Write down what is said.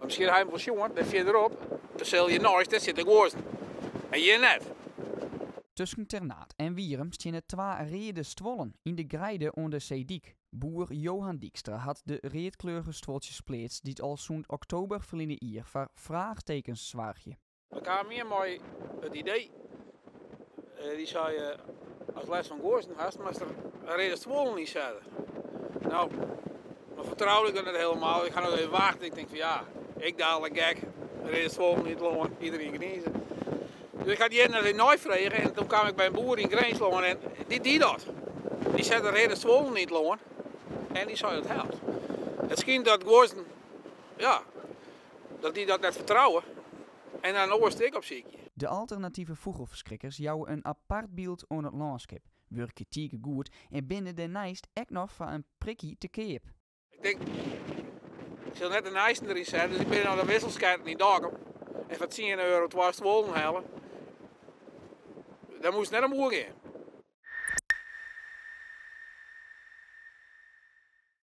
Miskien ha jim wol sjoen, dêr fierderop, dêr sil je neist, dêr sitte guozzen. En hjir net. Tusken Ternaard en Wierum steane twa reade stuollen yn de greide oan de Seedyk. Boer Johan Dykstra hat de readkleurige stuoltsjes pleatst dy't al sûnt oktober ferline jier foar fraachtekens soargje. Der kaam ien mei it idee, dy sei, ast lêst fan guozzen hast, moatst der reade stuollen yn sette. No, no fertroude ik dat net helemaal. Ik ha noch even wachte. Ik tink fan ja, ik dadelijk gek, reade stuollen yn it lân, iedereen gnize. Dus ik ha hjir net even neifrege en toen kaam ik by in boer yn Grinslân en dy die dat. Dy sette reade stuollen yn it lân en dy sei dat helpt. It skynt dat guozzen, ja, dat dy dat net fertrouwe en dan in oar stik opsykje. De alternative fûgelferskrikkers jouwe in apart byld oan it lânskip, wurkje tige goed en binne dêrneist ek noch foar in prikje te keap. Ik tink, ik sil net de nijsten deryn sette, dus ik bin nei de Wisselskerken yn Dokkum en foar tsien euro twa stuollen helle. Dêr moast net om oergean.